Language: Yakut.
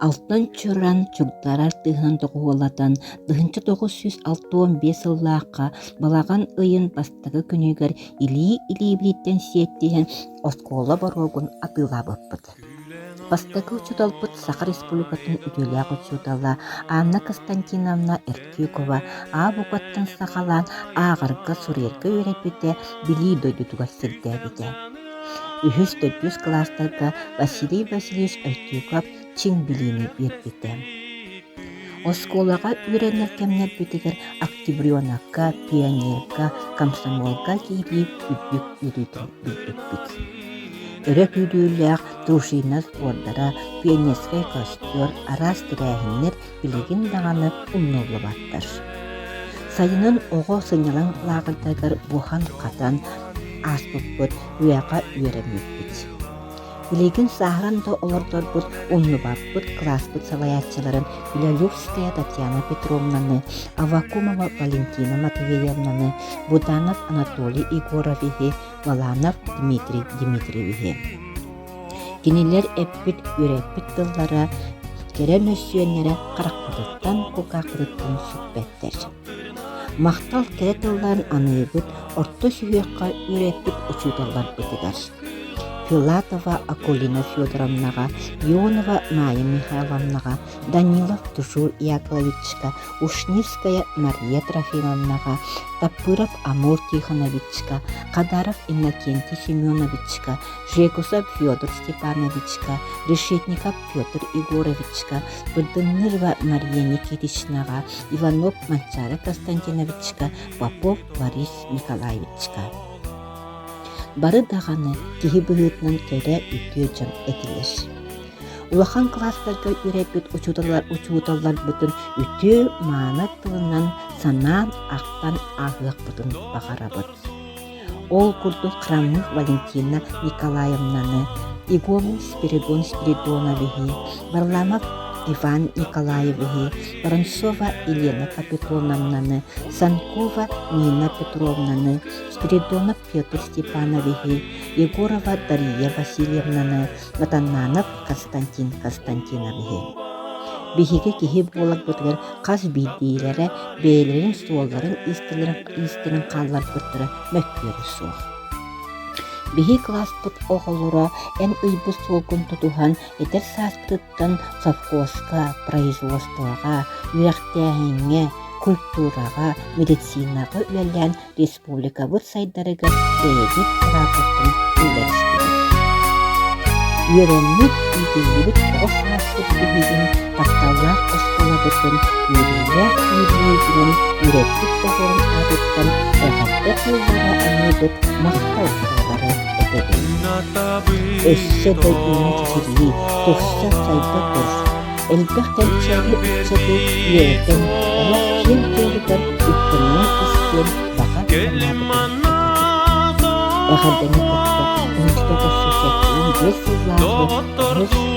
Алтан Чуран чугдарар тыаһынан доҕуһуоллатан 1965 сыллаахха балаҕан ыйын бастакы күнүгэр илии-илиибититтэн сиэттиһэн оскуола боруогун атыылаабыппыт. Бастакы учууталбыт Саха Республикатын үтүөлээх учуутала Анна Константиновна Эртюкова А букваттан саҕалаан ааҕарга, суруйарга үөрэппитэ, билии дойдутугар сирдээбитэ. Үһүс, төрдүс кылаастарга Василий Васильевич Эртюков чиҥ билиини биэрбитэ. Оскуолаҕа үөрэнэр кэмнэрбитигэр октябренокка, пионерга, комсомолга киирии үрдүк үөрүүтүн билбиппит. Өрө күүрүүлээх дружина сбордара, пионерскай костер, араас тэрээһиннэр билигин даҕаны умнуллубаттар. Сайынын оҕо сынньалаҥ лааҕырдарыгар буһан-хатан ааспыппыт, үөрэххэ үөрэммиппит. Билигин сааһыран да олордорбут умнубаппыт кылааспыт салайааччыларын Белолюбская Татьяна Петровнаны, Аввакумова Валентина Матвеевнаны, Буданов Анатолий Егоровиһы, Баланов Дмитрий Дмитриевиһи. Кинилэр эппит, үөрэппит тыллара, кэрэ мөссүөннэрэ харахпытыттан, кулгаахпытыттан сүппэттэр. Махтал кэрэ тылларын аныыбыт орто сүһүөххэ үөрэппит учууталларбытыгар. Филатова Акулина Федоровнаҕа, Ионова Майя Михайловнаҕа, Данилов Тушур Яковлевичка, Ушницкая Мария Трофимовнаҕа, Таппыров Амур Тихоновичка, Хадаров Иннокентий Семеновичка, Жекусов Федор Степановичка, Решетников Петр Егоровичка, Бырдыннырова Мария Никитичнаҕа, Иванов Манчаары Константиновичка, Попов Борис Николаевичка. Бары даҕаны киһи быһыытынан кэрэ үтүө дьон этилэр. Улахан кылаастарга үөрэппит учууталлар учууталларбытын үтүө-мааны тылынан санаан ахтан ааһыахпытын баҕарабыт. Ол курдук Храмных Валентина Николаевнаны, Егоров Спиридон Спиридоновиһы, Варламов Иван Николаевиһы, Воронцова Елена Капитоновнаны, Санкова Нина Петровнаны, Спиридонов Петр Степановиһы, Егорова Дария Васильевнаны, Матаннанов Константин Константиновиһы. Биһиги киһи буоларбытыгар хас биирдиилэрэ бэйэлэрин суолларын иистэрин хаалларбыттара мөккүөрэ суох. Биһи кылааспыт оҕолоро эн ыйбыт суолгун тутуһан эдэр сааспытыттан совхозка, производствоҕа, үөрэхтээһиҥҥэ, культураҕа, медицинаҕа үлэлээн республикабыт сайдарыгар бэйэбит кырааппытын үллэристибит. Үөрэммит, иитиллибит оҕо сааспыт биһигин тапталлаах оскуолабытын үөрүүлээх үбүлүөйүнэн үөрэппит оҕолорун аатыттан эҕэрдэ тыллара аныыбыт махтал тыллары этэбит. Өссө да үүнэ чэчирии, тупса сайда тур. Элбэх кэнчээри ыччаты үөрэтэн, олох киэҥ туолугар үктэнэн истиэн баҕа санаабытын этэбит. Эҕэрдэни кытта 1975 сыллааҕы Аҕыс.